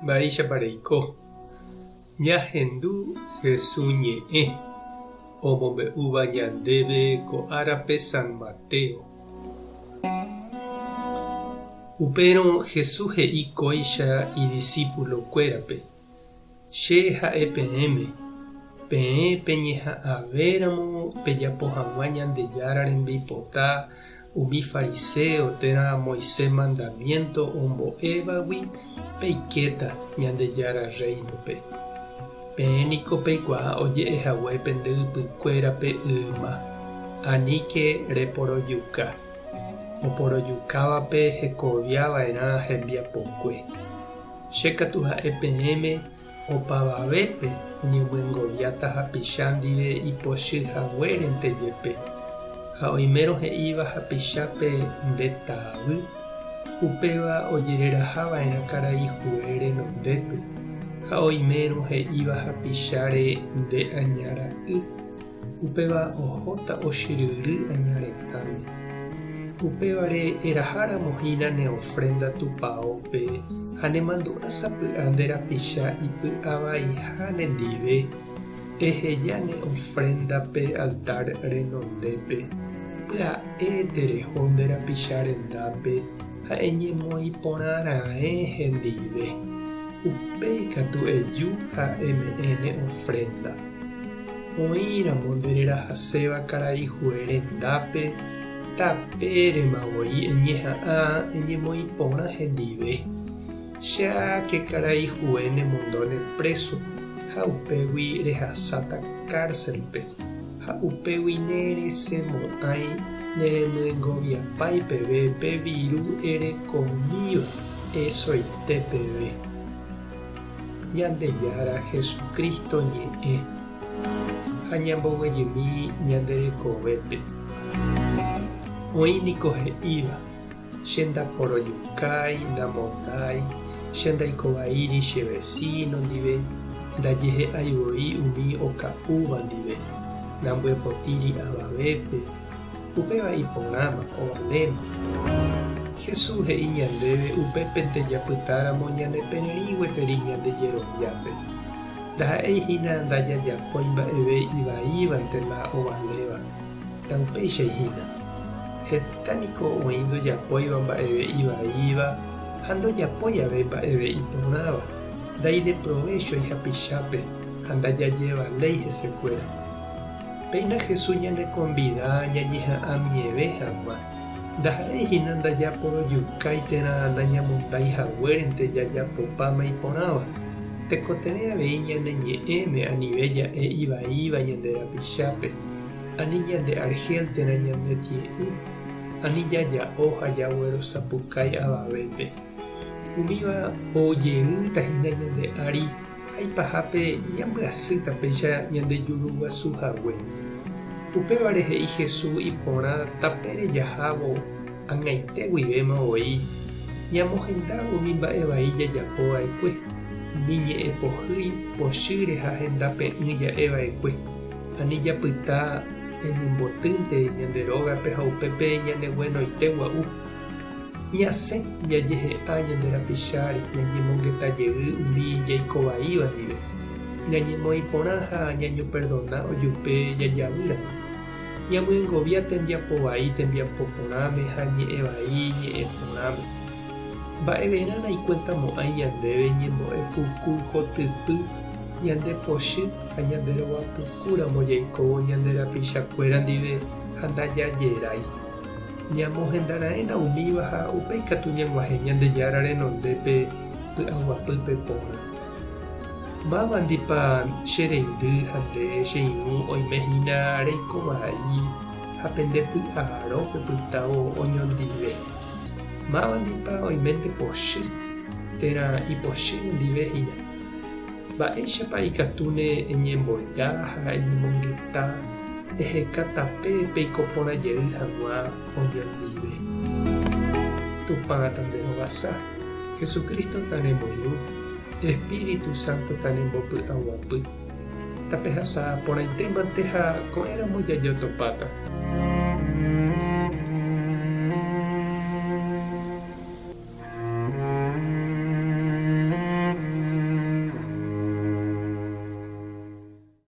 Mba'éichapa reiko? Ñahendu Hesu ñe'ẽ omombe'úva ñandéve ko árape San Mateo. Upérõ Hesu he'i kóicha idisípulokuérape, Che ha'e peẽme, peẽ peñeha'ãvéramo pejapo hag̃ua Ñandejára rembipota umi fariséo térã Moisés mandamiénto ombo'évagui peikéta Ñandejára Rréinope. Peẽ niko peikuaa oje'e hague pende ypykuérape yma, Aníke reporojuka. Oporojukávape hekovia va'erã hembiapokue. Che katu ha'e peẽme opavavépe oñemyengoviáta hapicha ndive ipochy haguérente jepe. Ha oimérõ he'íva hapichápe nde tavy, upéva ojereraha va'erã karai hue renondépe, ha oimérõ he'íva hapicháre nde aña ra'y, Upéva ohóta ochyryry aña retãme. Upévare eraháramo hína ne ofrénda tupaópe ha nemandu'a sapy'a nde rapicha ipy'avaiha nendive, eheja ne ofrénda pe altár renondépe, pya'e tereho nde rapicha rendápe ha eñemoĩ porã raẽ hendive. Upéi katu eju ha eme'ẽ ne ofrénda. Oĩramo nde rerahaséva karai hue rendápe, tapérema voi eñeha'ã eñemoĩ porã hendive. Cháke karai hue nemondóne préso ha upégui rehasáta kárselpe, ha upégui neresẽmo'ãi neremyengoviapái peve pe viru erekomíva esoite peve. Ñandejára Jesucristo ñe'ẽ ha ñamboguejymi ñande rekovépe. Oĩ niko he'íva, Che ndaporojukái, namondái, che ndaikovaíri che vecino ndive, ndajehe'ái voi umi oka'úva ndive, nambyepotĩri avavépe, Upéva iporãma, ovaléma. Jesús he'i ñandéve upépente japytáramo ñane pererĩ gueteri ñande jeroviápe. Ndaha'éi hína ndajajapói mba'eve ivaívante la ovaléva, ndaupéichai hína. Heta niko oĩ ndojapóiva mba'eve ivaíva ha ndojapói ave mba'eve iporãva, ndaideprovéchoi hapichápe ha ndajajevaléi hesekuéra. Péina Jesús ñanekonvida ñañeha'ãmieve hag̃ua. Ndaha'éi hína ndajaporojukái térã nañamondái haguérente jajapopáma iporãva. Tekotevẽ avei ñane ñe'ẽme anive ja'e ivaíva ñande rapichápe, ani ñande arhél térã ñande tie'ỹ, ani jaja'o ha jaguerosapukái avavépe. Umíva ou jeýta hína ñande ári Ha ipahápe ñambyasýta péicha ñande juru guasu hague. Upévare he'i Jesús iporã tapére jahávo ag̃aite guivéma voi ñamohenda umi mba'e vai jajapo va'ekue, umi ñe'ẽ pohýi pochýre ha hendape'ỹ ja'e va'ekue, ani japyta ñañembotýnte ñande rógape ha upépe ñaneguenoite gua'u. Ñasẽ jajehe'a ñande rapicháre, ñañemongeta jey umi jaikovaíva ndive, ñañemoĩ porã ha ñañoperdona ojupe jajavýramo. Ñamyengovia tembiapo vai tembiapo porãme ha ñe'ẽ vai ñe'ẽ porãme. Mba'everã naikuentamo'ãi ñandéve ñembo'e puku kotypy ñande pochy ha ñande rova pukúramo jaikóvo ñande rapichakuéra ndive ha ndajajerái. Ñamohendaraẽna umíva ha upéi katu ñag̃uahẽ Ñandejára renondépe py'aguapýpe porã. Mávandipa che reindy ha nde che irũ oime hína reiko vai ha pende py'aro pepytávo oñondive? Mávandipa oiménte pochy térã ipochy nendive hína? Mba'éichapa ikatúne eñemboja ha eñemongeta eheka tape peiko porã jey hag̃ua oñondive? Tupã tanderovasa, Jesucristo tanemoirũ, Espíritu Santo tanembopy'aguapy. Tapehasa porãitémante ha ko'ẽramo jajotopáta.